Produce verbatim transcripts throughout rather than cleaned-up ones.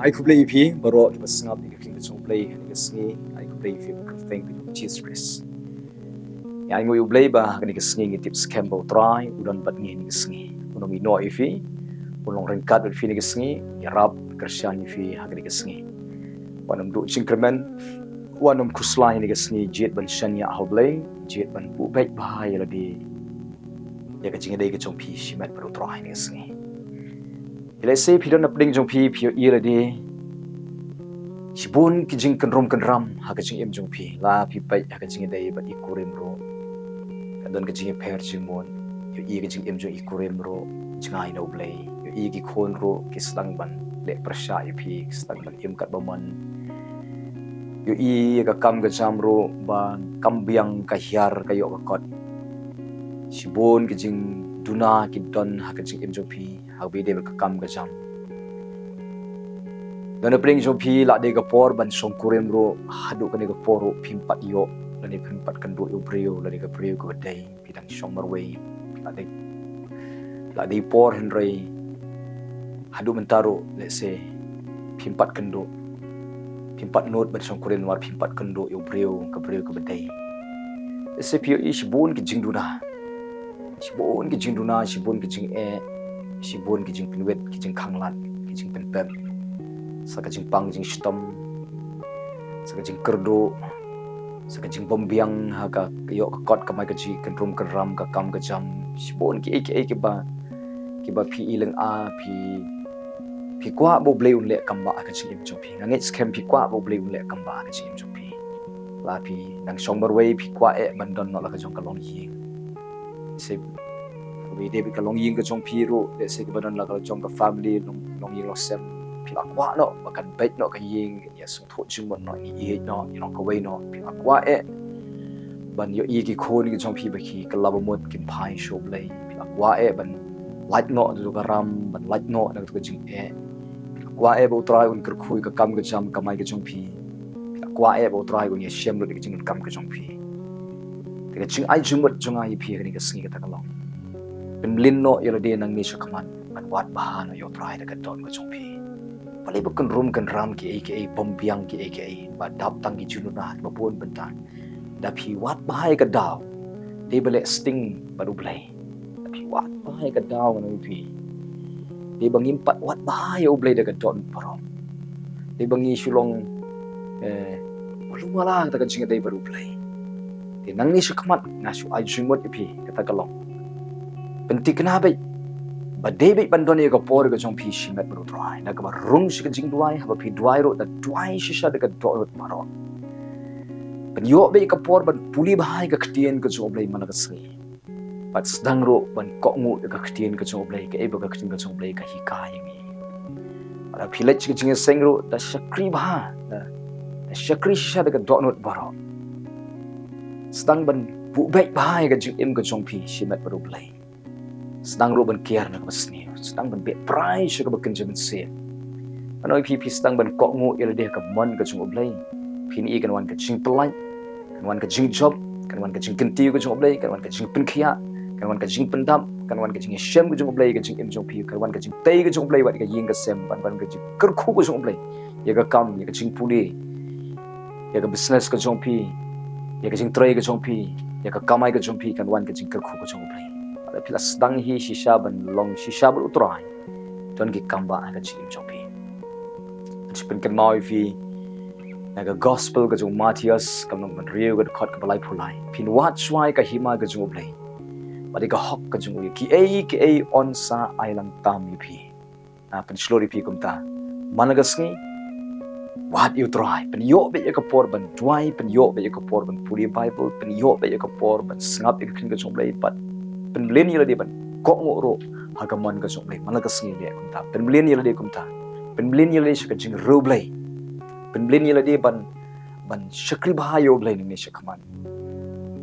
Ai khublei ïa phi baroh kiba sngap ïa ka ktien ka jong U Blei ha kane ka sngi. Ai khublei ïa phi ha ka kyrteng ka jong U Jisu Khrist. Ngi ainguh ïa U Blei ba ha kane ka sngi ngi tip skhem ba U Trai u don bad ngi ha kane ka sngi. Un ym ïehnoh ïa phi, un long ryngkat bad phi ha kane ka sngi. Ngi ïarap kyrshan ïa phi ha kane ka sngi. Wat nym duh jingkyrmen, wat nym khuslai ha kane ka sngi, jied ban shaniah ha U Blei, jied ban buh beit bha ïa lade ïa ka jingïadei ka jong phi shimet bad U Trai ha kane ka sngi. Lehse phi don na pdeng jong phi, phi ïohi ïa lade shibun ki jingkynrum kynram ha ka jingim jong phi. La phi peit ha ka jingïadei bad i kurim ruh, ka don ka jingïapher jingmut. Ïohi ka jingim jong i kurim ruh jngai na U Blei. Ïohi ki khun ruh ki sdang ban leh pyrshah ïa phi, ki sdang ban im katba mon. Ïohi ka kam ka jam ruh ba kam biang ka hiar ka ïoh ka kot. Shibun ki jingduna ki don ha ka jingim jong phi ha kaba ïadei bad ka kam ka jam. Don na pdeng jong phi la dei ka por ban shongkurim ruh, haduh kane ka por ruh phim pat ïoh lane phim pat kynduh ïa u briew lane ka briew kaba dei. Phi dang shong marwei, phi la dei, la dei por hynrei haduh mynta ruh lehse phim pat kynduh, phim pat nud ban shongkurim namar phim pat kynduh ïa u briew, ka briew kaba dei. Lehse phi ïohi shibun ki jingduna, shibun ki jingduna, shibun ki jingeh, shibun ki jingpynwit, ki jingkhanglad, ki jingpynpep, sa ka jingpang jingshitom, sa ka jingkyrduh, sa ka jingbymbiang ha ka ïoh ka kot kamai kajih, kynrum kynram, ka kam ka jam. Shibun kiei kiei kiba, kiba phi i lynga, phi, phi kwah ba U Blei un leh kam ba ha ka jingim jong phi. Nga ngeit skhem phi kwah ba U Blei un leh kam ba ha ka jingim jong phi. La phi dang shong marwei, phi kwah eh ban don noh la ka jong ka longïing. Lehse kaba ïadei bad ka longïing ka jong phi ruh, lehse kaba don la ka jong ka family, long, longïing longsem. Phi la kwah noh ba kan beit noh ka ïing, ïa sngewthuh jingmut noh, ïa ïeit noh, ïa long kawei noh. Phi la kwah eh ban ïohi ki khun ki jong phi ba ki kylla ba mut, kin phai sha U Blei. Phi la kwah eh ban lait noh na ka ram, ban lait noh na ka jingeh. Phi la kwah eh ba U Trai un kyrkhu ïa ka kam ka jam kamai ka jong phi. Phi la kwah eh ba U Trai un ïashem lut ïa ka jingdonkam ka jong phi. Te ka jingai jingmut jong nga ïa phi ha kane ka sngi kata ka long, pynmlien noh ïa lade nangne shakhmat ban wad bha noh ïa U Trai da ka dohnud ka jong phi. Balei ba kynrum kynram kiei kiei, bymbiang kiei kiei, ba dap tang ki jingduna ha bun bynta? Da phi wad bha ïa ka daw, dei ba leh sting bad U Blei. Da phi wad bha ïa ka daw, ngan ong ïa phi, dei ba ngim pat wad bha ïa U Blei da ka dohnud baroh. Dei ba ngi shu long, eh, malu mala kata ka jingïadei bad U Blei. Te nangne shakhmat nga shu ai jingmut ïa phi, kata ka long, pynthikna beit ba dei beit ban don ïa ka por ka jong phi shimet bad U Trai. Na kaba rung sha ka jingduwai, haba phi duwai ruh, da duwai shisha da ka dohnud baroh. Pynïoh beit ïa ka por ban pule bha ïa ka ktien ka jong U Blei man la ka sngi. Bad sdang ruh ban kohnguh ïa ka ktien ka jong U Blei, kaei ba ka ktien ka jong U Blei ka hikai ïa ngi. Bad haba phi leit sha ka jingïaseng ruh, da shakri bha, da, da shakri shisha da ka dohnud baroh. Sdang ban buh beit bha ïa ka jingim ka jong phi shimet bad U Blei. Sdang ruh ban kiar na kaba sniew, sdang ban beh prai sha kaba kynja mynsiem. Ngan ong ïa phi, phi sdang ban kohnguh ïa lade ha ka mon ka jong U Blei, phin i kan wan ka jingpyllait, kan wan ka jingjop, kan wan ka jingkyntiew ka jong U Blei, kan wan ka jingpynkhiah, kan wan ka jingpyndap, kan wan ka jingïashem ka jong U Blei ïa ka jingim jong phi, kan wan ka jingtei ka jong U Blei wat ïa ka ïing ka sem, kan wan ka jingkyrkhu ka jong U Blei ïa ka kam, ïa ka jingpule, ïa ka business ka jong phi, ïa ka jingtrei ka jong phi, ïa ka kamai ka jong phi, kan wan ka jingkyrkhu ka jong U Blei. Lada phi la sdang hi shisha ban long shisha bad U Trai, don ki kam ba ha ka jingim jong phi. Ngan sa pynkynmaw ïa phi na ka gospel ka jong u Mathaios, ka lynnong kaba hynriew, ka dkhot kaba laiphew lai. Phin wad shuwa ïa ka hima ka jong U Blei bad ïa ka hok ka jong u, ïa kiei kiei un sa ai lang tam ïa phi. Nga pynshlur ïa phi kumta, man la ka sngi, wad ïa U Trai, pynïoh beit ïa ka por ban duwai, pynïoh beit ïa ka por ban pule Bible, pynïoh beit ïa ka por ban sngap ïa ka ktien ka jong U Blei, bad pynmlien ïa lade ban kohnguh ruh ha ka mon ka jong U Blei. Man la ka sngi leh kumta, pynmlien ïa lade kumta, pynmlien ïa lade sha ka jingriewblei, pynmlien ïa lade ban, ban shakri bha ïa U Blei nangne shakhmat.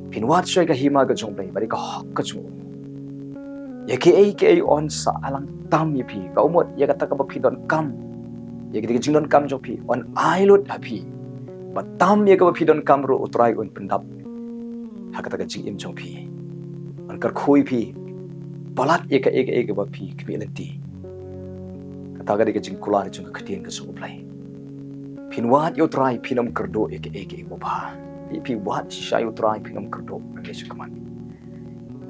Phin wad shuwa ïa ka hima ka jong U Blei bad ïa ka hok ka jong u. Ïa kiei kiei un sa ai lang tam ïa phi. Ka mut ïa kata kaba phi donkam, ïa kita ki jingdonkam jong phi, un ai lut ha phi. Bad tam ïa kaba phi donkam ruh U Trai un pyndap ha kata ka jingim jong phi. Un kyrkhu ïa phi palat ïa kaei kaei kaba phi khmih lynti. Ka Kata ka dei ka jingkular jong ka ktien ka jong U Blei. Phin wad ïa U Trai phin ym kyrduh ïa kaei kaei mo ba. Phi wad shisha ïa U Trai phin ym kyrduh, nang ïa sha khmat.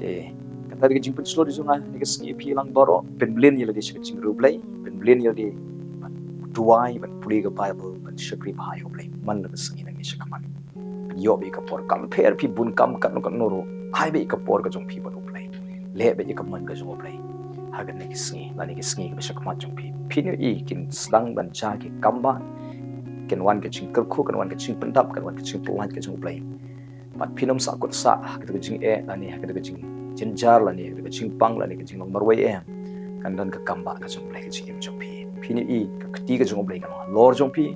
Te kata ka dei ka jingpynshlur jong nga ha kane ka sngi ïa phi lang baroh, pynbeit ïa lade sha ka jingriewblei, pynbeit ïa lade ban duwai, ban pule ka Baibl, ban shakri bha ïa U Blei man la ka sngi, nang ïa sha khmat. Ïoh beit ka por, kam pher phi bun kam katno katno ruh, ai beit ka por ka jong phi bad U Blei. Leh beit ïa ka mon ka jong U Blei ha kane ka sngi, lane ka sngi kaba sha khmat jong phi. Phin ïohi kin sdang ban jia ki kambah, kin wan ka jingkyrkhu, kin wan ka jingpyndap, kin wan ka jingpyllait ka jong U Blei. Bad phin ym sahkut sah ha kata ka jingeh lane ha kata ka jingjynjar lane ha kata ka jingpang lane ka jinglong marwei, em. Kan don ka kambah ka jong U Blei ha ka jingim jong phi. Phin ïohi ka kti ka jong U Blei kan long halor jong phi.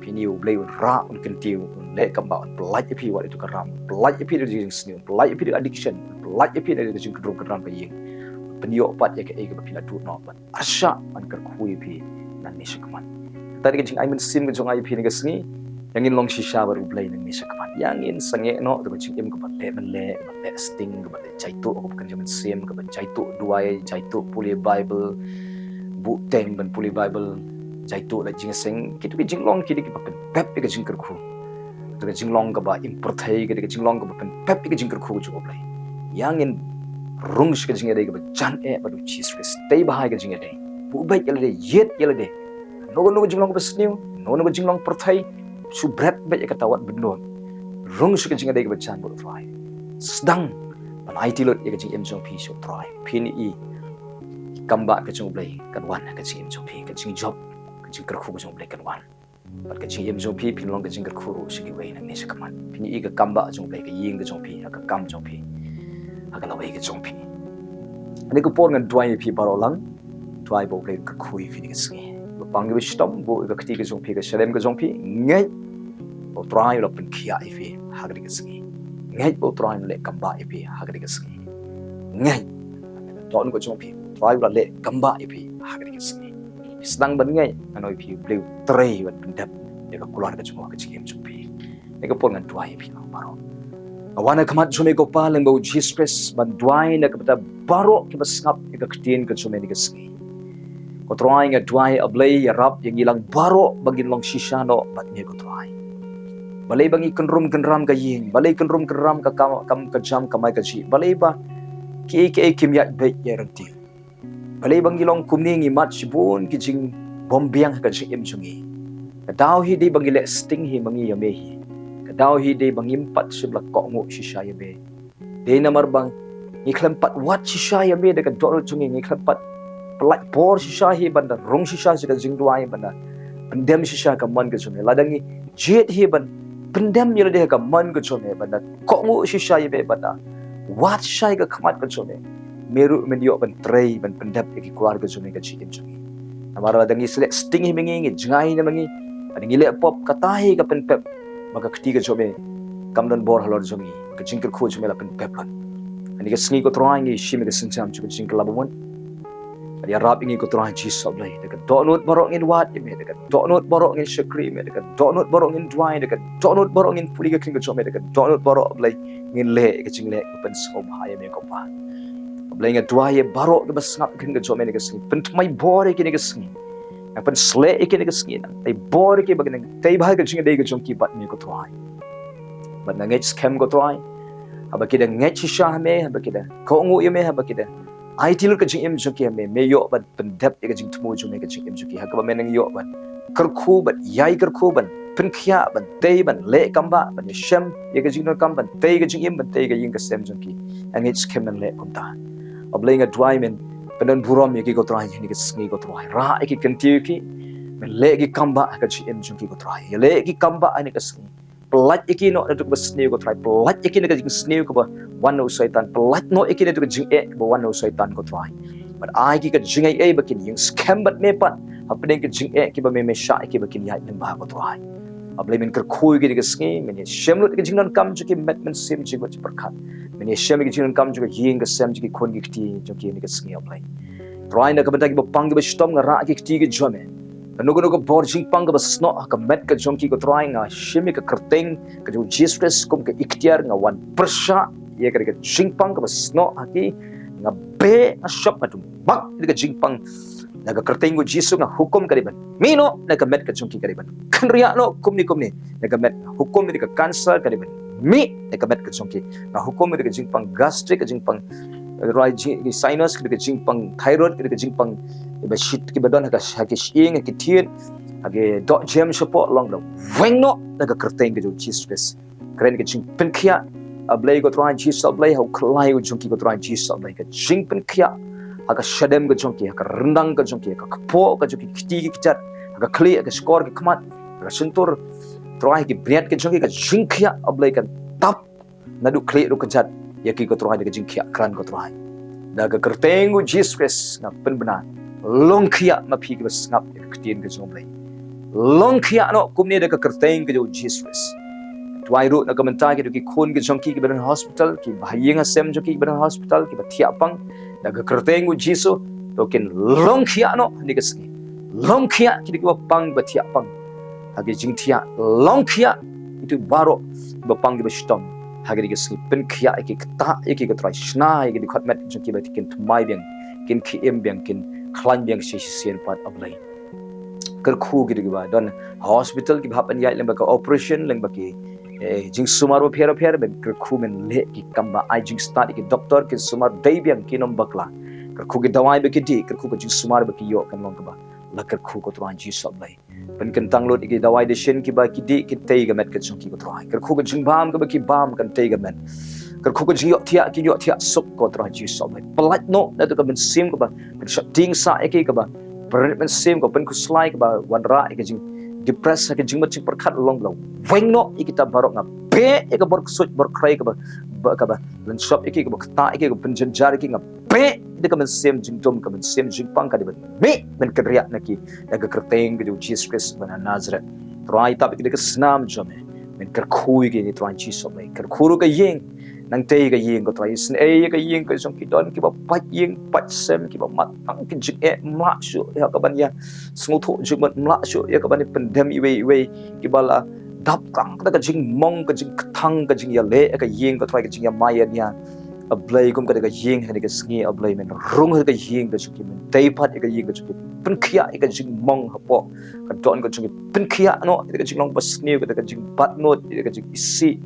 Phin ïohi U Blei un rah, un kyntiew, un leh kambah, un pyllait ïa phi wat ïa tu ka ram, un pyllait ïa phi da ka jingsniew, un pyllait ïa phi da ka addiction, un pyllait ïa phi da ka jingkynrum kynram ka ïing. Phin ïoh pat ïa kaei kaba phi la duh noh, ban arshah, ban kyrkhu ïa phi nangne sha khmat. Kata ka dei ka jingai mynsiem ka jong nga ïa phi ha kane ka sngi. Ïa ngin long shisha bad U Blei nangne sha khmat. Ïa ngin sangeh noh da ka jingim kaba leh mynleh, kaba leh sting, kaba leh jaituh, kaba kynja mynsiem, kaba jaituh duwai, jaituh pule Baibl, buh teng ban pule Baibl, jaituh leh jingïaseng. Kito ki jinglong ki dei kiba pynpep ïa ka jingkyrkhu, da ka jinglong kaba im pyrthei, ka dei ka jinglong kaba pynpep ïa ka jingkyrkhu ka jong U Blei. Ïa ngin rung sha ka jingïadei kaba jan eh bad U Jisu Khrist. Tei bha ïa ka jingïadei. Buh beit ïa lade, ïeit ïa lade. Kano kano ka jinglong kaba sniew, kano kano ka jinglong pyrthei, shu bret beit ïa kata, wat bynnud. Rung sha ka jingïadei kaba jan bad U Trai. Sdang ban aiti lut ïa ka jingim jong phi sha U Trai. Phin ïohi ki kambah ka jong U Blei kan wan ha ka jingim jong phi, ka jingjop, ka jingkyrkhu ka jong U Blei kan wan. Bad ka jingim jong phi phin long ka jingkyrkhu ruh sha kiwei nangne sha khmat. Phin ïohi ka kambah jong U Blei ha ka ïing ka jong phi, ha ka kam jong phi, ha ka lawei ka jong phi. Ha kane ka por ngan duwai ïa phi baroh lang. Duwai ba U Blei un kyrkhu ïa phi ha kane ka sngi. Ba pang ïa ka shitom, buh ïa ka kti ka jong phi, ka shalem ka jong phi. Ngeit ba U Trai u la pynkhiah ïa phi ha kane ka sngi. Ngeit ba U Trai un leh kambah ïa phi ha kane ka sngi. Ngeit. Dohnud ka jong phi, U Trai u la leh kambah ïa phi ha kane ka sngi. Phi sdang ban ngeit, ngan ong ïa phi, U Blei u trei ban pyndep ïa ka kular ka jong u ha ka jingim jong phi. Ha kane ka por ngan duwai ïa phi lang baroh. Nga wan ha khmat jong me ko Pa, lyngba U Jisu Khrist, ban duwai na ka bynta baroh kiba sngap ïa ka ktien ka jong me ha kane ka sngi. Ko Trai, nga duwai, A Blei, ïarap ïa ngi lang baroh ba ngin long shisha noh bad me ko Trai. Balei ba ngi kynrum kynram ka ïing, balei kynrum kynram ka kam, kam ka jam kamai kajih, balei ba kiei kiei kim ïaid beit ïa ryntih. Balei ba ngi long kumne, ngi mad shibun ki jingbymbiang ha ka jingim jong ngi. Ka daw hi dei ba ngi leh sting hi ma ngi ïa me hi. Ka daw hi dei ba ngim pat shym la kohnguh shisha ïa me. Dei namar ba ngi khlem pat wad shisha ïa me da ka dohnud jong ngi, ngi khlem pat pyllait bor shisha hi ban da rung shisha sha ka jingduwai, ban da pyndem shisha ka mon ka jong me. Lada ngi jied hi ban pyndem ïa lade ha ka mon ka jong me, ban da kohnguh shisha ïa me, ban da wad shisha ïa ka khmat ka jong me, me ruh men ïoh ban trei ban pyndep ïa ki kular ka jong me ha ka jingim jong ngi. Namar lada ngi leh sting hi ma ngi, ngi jngai na ma ngi, lada ngi leh pop, kata hi ka pynpep ba ka kti ka jong me kam don bor halor jong ngi, ka jingkyrkhu jong me la pynpep lut. Ha kane ka sngi ko Trai, ngi shim ïa ka sienjam jong ka jingkylla bamut. Ïarap ïa ngi ko Trai Jisu A Blei, da ka dohnud baroh ngin wad ïa me, da ka dohnud baroh ngin shakri ïa me, da ka dohnud baroh ngin duwai, da ka dohnud baroh ngin pule ka ktien ka jong me, da ka dohnud baroh A Blei ngin leh ïa ka jingleh ka pynsngewbha ïa me ko Pa. A Blei, nga duwai ïa baroh kiba sngap ïa ka ktien ka jong me ha kane ka sngi, pynthymmai bor ïa ki ha kane ka sngi. Nang pynsleh ïa ki ha kane ka sngi, nang tei bor ïa ki ba kin nang tei bha ïa ka jingïadei ka jong ki bad me ko Trai. Bad nga ngeit skhem ko Trai, haba ki da ngeit shisha ha me, haba ki da kohnguh ïa me, haba ki da aiti lut ka jingim jong ki ha me, me ïoh ban pyndep ïa ka jingthmu jong me ha ka jingim jong ki, ha kaba me nang ïoh ban kyrkhu, ban ïai kyrkhu, ban pynkhiah, ban tei, ban leh kambah, ban ïashem ïa ka jingdonkam, ban tei ka jingim, ban tei ka ïing ka sem jong ki. Nga ngeit skhem men leh kumta. A Blei, nga duwai men pyndonburom ïa ki ko Trai ha kane ka sngi ko Trai. Rah ïa ki, kyntiew ïa ki. Men leh ïa ki kambah ha ka jingim jong ki ko Trai. Ïaleh ïa ki kambah ha kane ka sngi. Pyllait ïa ki noh na kaba sniew ko Trai. Pyllait ïa ki na ka jingsniew kaba wan na u Soitan. Pyllait noh ïa ki na ka jingeh kaba wan na u Soitan ko Trai. Bad ai ïa ki ka jingaiei ba kin ïeng skhem bad me pat hapdeng ka jingeh kiba me, me shah ïa ki ba kin ïaid lyngba ko Trai. A Blei, men kyrkhu ïa ki ha kane ka sngi, men ïashem lut ïa ka jingdonkam jong ki, met, mynsiem, jingmut, jingpyrkhat. Men ïashem ïa ka jingdonkam jong ka ïing ka sem jong ki, khun ki kti jong ki ha kane ka sngi A Blei. Trai, na ka bynta kiba pang kiba shitom, nga rah ïa ki ha ka kti ka jong me. Kano kano ka bor jingpang kaba snoh ha ka met ka jong ki ko Trai, nga shim ïa ka kyrteng ka jong U Jisu Khrist kum ka iktiar, nga wan pyrshah ïa ka jingpang kaba snoh ha ki. Nga beh, nga shop, nga dumbak ïa ka jingpang Na ka kyrteng u Jisu nga hukum ka dei ban mih noh na ka met ka jong ki, ka dei ban kynriah noh kumne kumne na ka met. Nga hukum ïa ka cancer ka dei ban mih na ka met ka jong ki. Nga hukum ïa ka jingpang gastric, ka jingpang, eh, rai ji-, ki sinus, ka dei ka jingpang thyroid, ka dei ka jingpang kiba shit, kiba don ha ka, ha ki shyieng, ha ki thied, ha ki dohjem shapoh, long da weng noh na ka kyrteng ka jong u Jisu Khrist. Kren ka jingpynkhiah, A Blei ko Trai Jisu A Blei, ha u khlaiñ u jong ki ko Trai Jisu A Blei, ka jingpynkhiah ha ka shadem ka jong ki, ha ka ryndang ka jong ki, ha ka kpoh ka jong ki, kti ki kjat, ha ka khlieh, ha ka shkor ki khmat, ha ka shyntur, Trai ki bniat ka jong ki, ka jingkhiah A Blei kan tap naduh khlieh ruh kjat ïa ki ko Trai da ka jingkhiah krat ko Trai. Da ka kyrteng u Jisu Khrist nga pynbna, long khiah ma phi kiba sngap ïa ka ktien ka jong U Blei. Long khiah noh kumne da ka kyrteng ka jong u Jisu Khrist. Duwai ruh na ka bynta ki, da ki khun ki jong ki kiba don hospital, ki ba ha ïing ha sem jong ki kiba don hospital, kiba thiah pang, da ka kyrteng u Jisu, to kin long khiah noh ha kane ka sngi. Long khiah ki da kiba pang, ba thiah pang ha ki jingthiah, long khiah kito baroh kiba pang kiba shitom ha kane ka sngi. Pynkhiah ïa ki, ktah ïa ki ko Trai, shna ïa ki dkhot met jong ki ba kin thymmai biang, kin khie im biang, kin khlaiñ biang shisien pat A Blei. Kyrkhu ki da kiba don ha hospital, kiba hap ban ïaid lyngba ka operation, lyngba ki, eh, jingsumar bapher bapher, ban kyrkhu men leh ki kam ba ai jingstad ïa ki doktor, ki sumar dei biang, kin ym bakla. Kyrkhu ki dawai ba ki dih, kyrkhu ka jingsumar ba ki ïoh kan long kaba la kyrkhu ko Trai Jisu A Blei. Pynkyntang lut ïa ki dawai dashin kiba ki dih, kin tei ka met ka jong ki ko Trai. Kyrkhu ka jingbam kaba ki bam kan tei ka met. Kyrkhu ka jingïohthiah, kin ïohthiah suk ko Trai Jisu A Blei. Pynlait noh na tu ka mynsiem kaba kan shah tieng sah ïa ki, kaba pynrit mynsiem, kaba pynkhuslai, kaba wanrah ïa ka jingdepress, ha ka jingmut jingpyrkhat, long da weng noh ïa kita baroh. Nga beh ïa ka bor ksuid bor khrei kaba, ba, kaba lynshop ïa ki, kaba ktah ïa ki, kaba pynjynjar ïa ki. Nga beh ïa ka mynsiem jingdum, ka mynsiem jingpang, ka dei ban mih, men kynriah na ki da ka kyrteng ka jong u Jisu Khrist ba na Nasareth. Trai, tap ïa ki da ka snam jong me. Men kyrkhu ïa ki, Trai Jisu A Blei. Kyrkhu ruh ka ïing, nangtei ka ïing ko Trai. Isynei ïa ka ïing ka jong ki, don kiba pait ïing pait sem, kiba mad tang ki jingeh, ym lah shuh ïa ka ban ïa sngewthuh jingmut, ym lah shuh ïa ka ban ïa pyndem iwei iwei, kiba la dap tang da ka jingmong, ka jingkthang, ka jingïaleh ïa ka ïing ko Trai, ka jingïamai ïania. A Blei, kum ka da ka ïing ha kane ka sngi, A Blei, men rung ha ka ïing ka jong ki, men tei pat ïa ka ïing ka jong ki, pynkhiah ïa ka jingmong hapoh ka dohnud ka jong ki, pynkhiah noh ïa ka jinglong basniew, ka da ka jingbatnud, ïa ka jingisih,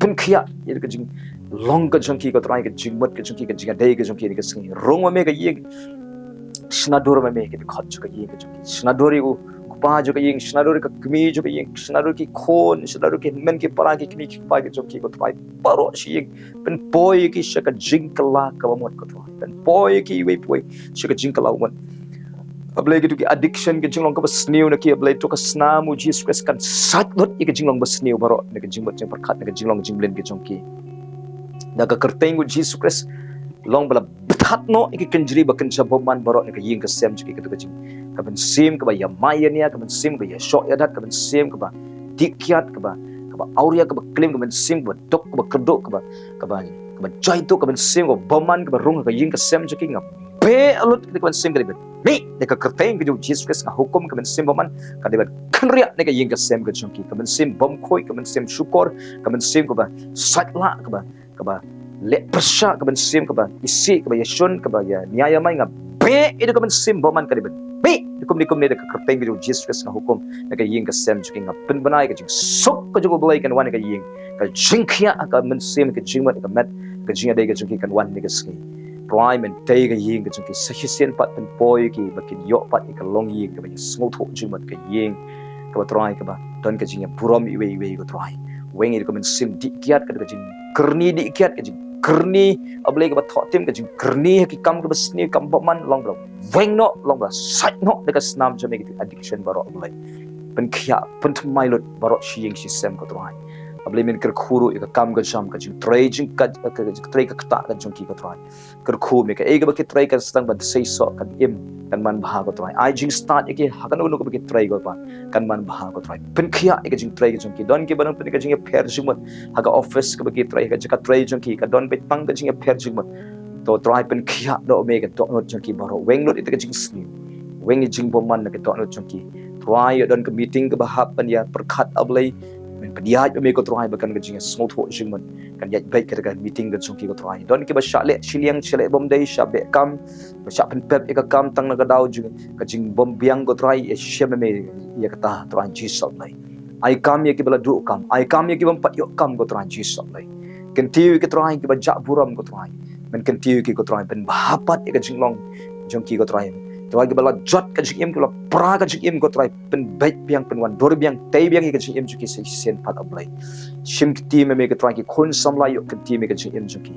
pynkhiah ïa ka jinglong ka jong ki ko Trai, ka jingmut ka jong ki, ka jingïadei ka jong ki ha kane ka sngi. Rung ma me ka ïing, shna dur ma me ki dkhot jong ka ïing ka jong ki, shna dur ïa u kpa jong ka ïing, shna dur ïa ka kmie jong ka ïing, shna dur ïa ki khun, shna dur ïa ki hynmen ki para, ki kmie ki kpa ki jong ki ko Trai, baroh shi ïing. Pynpoi ïa ki sha ka jingkylla kaba mut ko Trai. Pynpoi ïa ki iwei pa iwei sha ka jingkylla ba mut. A Blei, kito ki addiction, ka jinglong kaba sniew na ki, A Blei, to ka snam u Jisu Khrist kan sait lut ïa ka jinglong basniew baroh na ka jingmut jingpyrkhat, na ka jinglong jingmlien ka jong ki. Da ka kyrteng u Jisu Khrist, long ba la bthat noh ïa ki kynjri ba kynja bymman baroh na ka ïing ka sem jong ki, kato ka jing, ka mynsiem kaba ïamai ïania, ka mynsiem kaba ïashoh ïadat, ka mynsiem kaba dih kiad, kaba, kaba awria, kaba klim, ka mynsiem kaba duk, kaba kyrduh, kaba, kaba, kaba jaituh, ka mynsiem kaba bymman kaba rung ha ka ïing ka sem jong ki. Nga beh lut ïa ka mynsiem ka dei ban mih da ka kyrteng ka jong u Jisu Khrist. Nga hukum ka mynsiem bymman ka dei ban kynriah na ka ïing ka sem ka jong ki, ka mynsiem bymkhuid, ka mynsiem shukor, ka mynsiem kaba sait lah, kaba, kaba leh pyrshah, ka mynsiem kaba isih, kaba ïashun, kaba ïa nia ïa mai. Nga beh ïa ka mynsiem bymman ka dei ban mih da kumne kumne da ka kyrteng ka jong u Jisu Khrist. Nga hukum na ka ïing ka sem jong ki, nga pynbna ïa ka jingsuk ka jong U Blei kan wan ha ka ïing, ka jingkhiah ha ka mynsiem, ka jingmut, ka met, ka jingïadei ka jong ki kan wan ha kane ka sngi. Trai, men tei ka ïing ka jong ki, sa shisien pat pynpoi ïa ki ba kin ïoh pat ïa ka longïing kaba ïasngewthuh jingmut, ka ïing kaba Trai kaba don ka jingïaburom iwei iwei ko Trai. Weng ïa ka mynsiem dih kiad, ka, ka jingkyrni dih kiad, ka jingkyrni, A Blei, kaba thoh tim, ka jingkyrni ha ki kam kaba sniew, kam bymman, long ba la weng noh, long ba la sait noh da ka snam jong me ïa ki addiction baroh, A Blei. Pynkhiah, pynthymmai lut baroh shi ïing shi sem ko Trai. A Blei, men kyrkhu ruh ïa ka kam ka jam, ka jingtrei jingkat, ka, ka jingtrei ka ktah ka jong ki ko Trai. Kyrkhu me, kaei kaba ki trei kan sdang ban seisoh, kan im, kan manbha ko Trai. Ai jingstad ïa ki ha kano kano kaba ki trei ko Pa, kan manbha ko Trai. Pynkhiah ïa ka jingtrei ka jong ki. Don kiba don pyn ka jingïapher jingmut ha ka office kaba ki trei, ha ka jaka trei jong ki, ka don beit tang ka jingïapher jingmut. To Trai, pynkhiah noh me ka dohnud jong ki baroh. Weng lut ïa ka jingsniew, weng ïa jingbymman na ka dohnud jong ki. Trai, ïoh don ka meeting kaba hap ban ïapyrkhat, A Blei, Men pynïaid ma me ko Trai ba kan ka jingsngewthuh jingmut kan ïaid beit ka meeting ka jong ki ko Trai. Don kiba shah leh shiliang, shah leh bymdei, shah beh kam, ba shah pynpep ïa ka kam tang na ka daw jong ka jingbymbiang ko Trai, ïashem ma me ïa kata Trai Jisu Blei. Ai kam ïa kiba la duh kam, ai kam ïa kiba ym pat ïoh kam ko Trai Jisu Blei. Kyntiew ïa ki Trai kiba jah burom ko Trai. Men kyntiew ïa ki ko Trai, pynbha pat ïa ka jinglong jong ki ko Trai. Trai kiba la jot ka jingim, kiba la pra ka jingim ko Trai, pynbeit biang, pynwandur biang, tei biang ïa ka jingim jong ki sa shisien pat A Blei. Shim kti ma me ko Trai, ki khun samla ïoh kti ma ka jingim jong ki.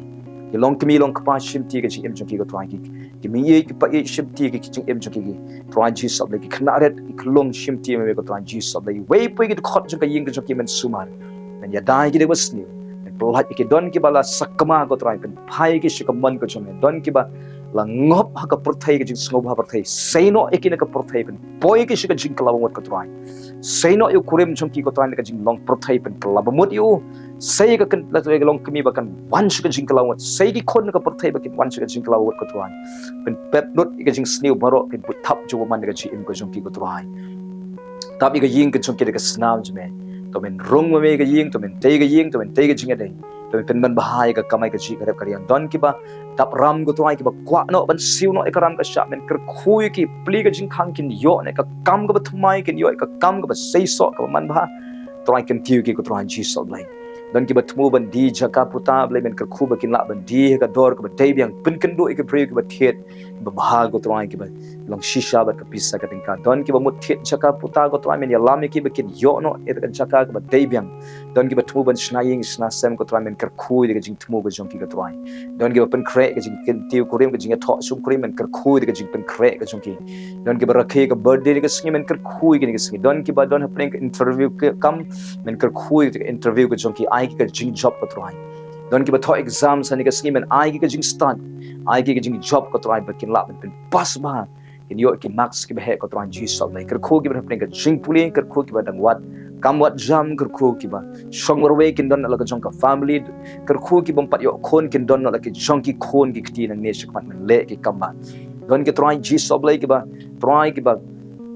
Ki long kmie long kpa, shim kti ka jingim jong ki ko Trai, ki, ki mei ki pa, shim kti ka jingim jong ki. Trai Jisu Blei, ki khynnah rit, ki khyllung, shim kti ma me ko Trai Jisu Blei. Wei poi ki dkhot jong ka ïing ka jong ki men sumar. Men ïada ïa ki da kaba sniew. Men pyllait ïa ki, don kiba la sakma ko Trai, pynphai ïa ki sha ka mon ka jong me. Don kiba la ngop ha ka pyrthei, ka jingsngewbha pyrthei. Sei noh ïa ki na ka pyrthei, pynpoi ïa ki sha ka jingkylla bamut ko Trai. Sei noh ïa u kurim jong ki ko Trai na ka jinglong pyrthei, pynkylla bamut ïa u. Sei ka kan la tu ka long kmie ba kan wan sha ka jingkylla bamut. Sei ki khun na ka pyrthei ba kin wan sha ka jingkylla bamut ko Trai. Pynpep lut ïa ka jingsniew baroh, kin buit thap jong u man ka jingim ka jong ki ko Trai. Tap ïa ka ïing ka jong ki da ka snam jong me. To men rung ma me ka ïing, to men tei ka ïing, to men tei ka jingïadei. To men pynban bha ïa ka kamai kajih ka rep ka riang. Don kiba dap ram ko Trai, kiba kwah noh ban siew noh ïa ka ram ka shah, men kyrkhu ïa ki, plie ka jingkhang, kin ïoh noh ïa ka kam kaba thymmai, kin ïoh ïa ka kam kaba seisoh, kaba manbha. Trai kyntiew ïa ki ko Trai Jisu Blei. Don kiba thmu ban die jaka puta Blei, men kyrkhu ba kin lah ban die ha ka dor kaba dei biang, pynkynduh ïa ki briew kiba thied, kiba bha ko Trai, kiba long shisha bad ka pisa ka tyngka. Don kiba mut thied jaka puta ko Trai, men ïalam ïa ki ba kin ïoh noh ïa ka jaka kaba dei biang. Don kiba thmu ban shna ïing shna sem ko Trai, men kyrkhu ïa ka jingthmu ka jong ki ko Trai. Don kiba pynkhreh ka jingkyntiew kurim, ka jingïathoh shongkurim, men kyrkhu ïa ka jingpynkhreh ka jong ki. Don kiba rakhe ka birthday ka sngi, men kyrkhu ïa ka sngi. Don kiba don hapdeng ka interview ka kam, men kyrkhu ïa ka interview ka jong ki, ai ki ka jingjop ko Trai. Don kiba thoh exam sa kane ka sngi, men ai ki ka jingstad, ai ki ka jingjop ko Trai, ba kin lah ban pynpass bha, kin ïoh ki marks kiba heh ko Trai Jisu Blei. Kyrkhu kiba hapdeng ka jingpule, kyrkhu kiba dang wad kam wad jam, kyrkhu kiba shong marwei, kin don la ka jong ka family, kyrkhu kiba ym pat ïoh khun, kin don la ki jong ki khun ki kti nangne shakhmat, men leh ki kambah. Don ki Trai Jisu Blei kiba, Trai kiba,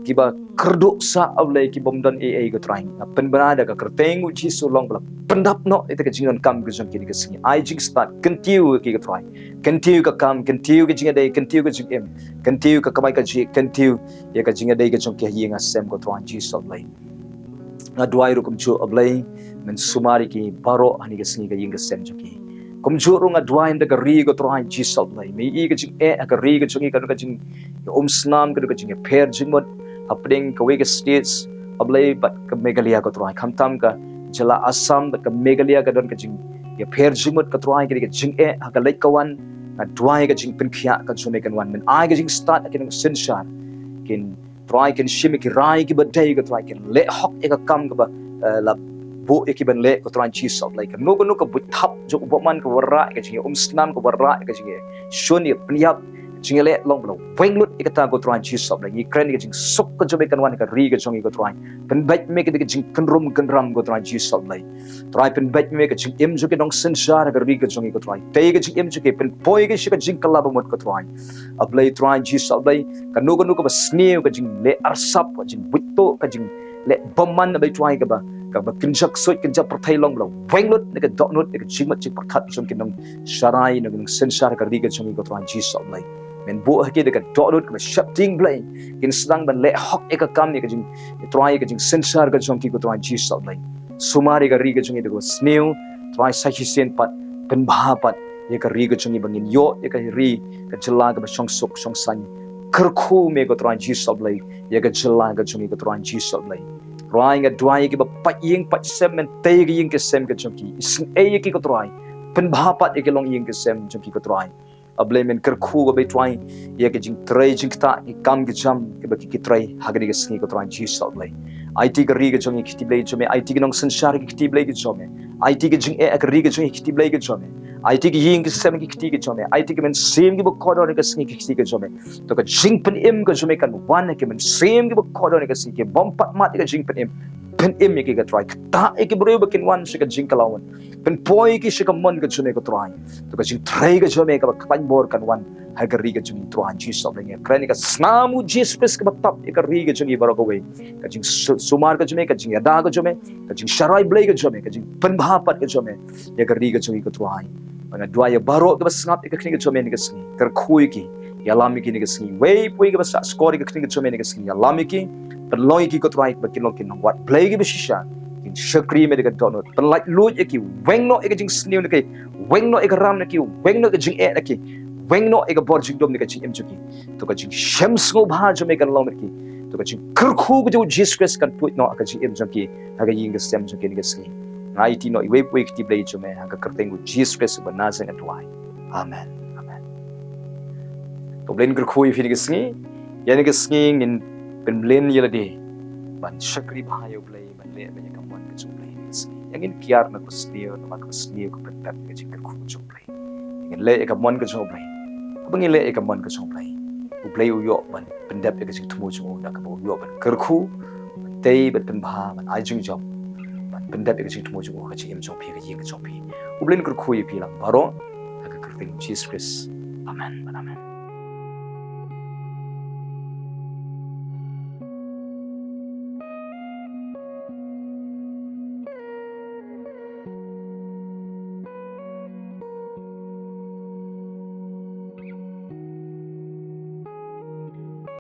kiba kyrduh sah A Blei, ki bym don ei ei ko Trai. Nga pynbna da ka kyrteng u Jisu long ba la pyndap noh ïa ka jingdonkam ka jong ki ha kane ka sngi. Ai jingstad, kyntiew ïa ki ko Trai. Kyntiew ïa ka kam, kyntiew ïa ka jingïadei, kyntiew ïa ka jingim, kyntiew ïa ka kamai kajih, kyntiew ïa ka jingïadei ka jong ki ha ïing ha sem ko Trai Jisu Blei. Nga duwai ruh kumjuh A Blei, men sumar ïa ki baroh ha kane ka sngi ha ka ïing ka sem jong ki. Kumjuh ruh nga duwai ynda ka ri ko Trai Jisu Blei. Me i ka jingeh ha ka ri ka jong i, ka don ka jingïaumsnam, ka don ka jingïapher jingmut hapdeng kawei ka states A Blei bad ka Meghalaya ko Trai. Khamtam ka jylla Assam bad ka Meghalaya ka don ka jingïapher jingmut ko Trai, ka don ka jingeh ha ka leit ka wan. Nga duwai ka jingpynkhiah ka jong me kan wan. Men ai ka jingstad ha ki nongsynshar, kin Trai kin shim ïa ki rai kiba dei ko Trai, kin leh hok ïa ka kam kaba, eh, la buh ïa ki ban leh ko Trai Jisu Blei. Kano kano ka buit thap jong u bymman ka wanrah ïa ka jingïaumsnam, ka wanrah ïa ka jingïashun ïapynïap, jingïaleh long ba la weng lut ïa kata ko Trai Jisu Blei. Ngi kren ïa ka jingsuk ka jong me kan wan ha ka ri ka jong ngi ko Trai. Pynbeit me ka jingkynrum kynram ko Trai Jisu Blei. Trai pynbeit me ka jingim jong ki nongsynshar ha ka ri ka jong ngi ko Trai. Tei ka jingim jong ki, pynpoi ki sha ka jingkylla bamut ko Trai. A Blei Trai Jisu Blei, kano kano kaba sniew, ka jingleh arsap, ka jingbuit tuh, ka jingleh bymman A Blei Trai, kaba, kaba kynja ksuid kynja pyrthei long ba la weng lut na ka dohnud, na ka jingmut jingpyrkhat jong ki nongsharai, na ki nongsynshar ha ka ri ka jong ngi ko Trai Jisu Blei. Men buh ha ki da ka dohnud kaba sheptieng Blei, kin sdang ban leh hok ïa ka kam, ïa ka jing, ïa Trai, ïa ka jingsynshar ka jong ki ko Trai Jisu Blei. Sumar ïa ka ri ka jong ngi da kaba sniew, Trai sa shisien pat, pynbha pat ïa ka ri ka jong ngi ba ngin ïoh ïa ka ri ka jylla kaba shongsuk shongsaiñ. Kyrkhu me ko Trai Jisu Blei ïa ka jylla ka jong ngi ko Trai Jisu Blei. Trai nga duwai ïa kiba pait ïing pait sem, men tei ka ïing ka sem ka jong ki. Isynei ïa ki ko Trai. Pynbha pat ïa ki longïing ka sem jong ki ko Trai. A Blei men kyrkhu ko Blei Trai ïa ka jingtrei jingktah, ki kam ki jam kiba ki, ki trei ha kane ka sngi ko Trai Jisu Blei. Aiti ka ri ka jong ngi ha ki kti Blei jong me, aiti ki nongsynshar ha ki kti Blei ki jong me. Aiti ka jingeh ha ka ri ka jong ngi ha ki kti Blei ki jong me. Aiti ki ïing ki sem ha ki kti ki jong me. Aiti ki mynsiem kiba kordor ha kane ka sngi ha ki kti ki jong me. To ka jingpynim ka jong me kan wan ha ki mynsiem kiba kordor ha kane ka sngi, ki bym pat mad ïa ka jingpynim. Pynim ïa ki ko Trai, ktah ïa ki briew ba kin wan sha ka jingkylla wan. Pynpoi ïa ki sha ka mon ka jong me ko Trai. To ka jingtrei ka jong me kaba khlaiñ bor kan wan ha ka ri ka jong ngi Trai Jisu Blei. Ngi kren ïa ka snam u Jisu Khrist kaba tap ïa ka ri ka jong ngi baroh kawei. Ka jingsumar ka jong me, ka jingïada ka jong me, ka jingsharai Blei ka jong me, ka jingpynbha pat ka jong me ïa ka ri ka jong ngi ko Trai. Ba nga duwai ïa baroh kiba sngap ïa ka khyndiat ka jong me ha kane ka sngi, kyrkhu ïa ki, ïalam ïa ki ha kane ka sngi. Wei pa wei kiba sngap ïa ka khyndiat ka jong me ha kane ka sngi, ïalam ïa ki. Pynlong ïa ki ko Trai ba kin long ki nongwad Blei kiba shisha, kin shakri me da ka dohnud. Pynlait luid ïa ki, weng noh ïa ka jingsniew na ki, weng noh ïa ka ram na ki, weng noh ïa ka jingeh na ki, weng noh ïa ka bor jingdum na ka jingim jong ki. To ka jingshem sngewbha jong me kan long bad ki. To ka jingkyrkhu ka jong u Jisu Khrist kan tuid noh ha ka jingim jong ki, ha ka ïing ka sem jong ki ha kane ka sngi. Nga aiti noh iwei pa iwei ki kti Blei jong me ha ka kyrteng u Jisu Khrist uba Nasaret nga duwai. Amen. Amen. To Blei un kyrkhu ïa phi ha kane ka sngi. Ïa kane ka sngi ngin pynmlien ïa lade ban shakri bha ïa u Blei, ban leh ïa ka mon ka jong u Blei ha kane ka sngi. Ïa ngin kiar na ka sniew, namar ka sniew ka pyndep ïa ka jingkyrkhu ka jong u Blei. Ngin leh ïa ka mon ka jong u Blei. Haba ngi leh ïa ka mon ka jong u Blei, u Blei u ïoh ban pyndep ïa ka jingthmu jong u, da kaba u ïoh ban kyrkhu, ban tei, ban pynbha, ban ai jingjop, ban pyndep ïa ka jingthmu jong u ha ka jingim jong phi, ha ka ïing ka jong phi. U Blei un kyrkhu ïa phi lang baroh ha ka kyrteng Jisu Khrist. Amen. Amen.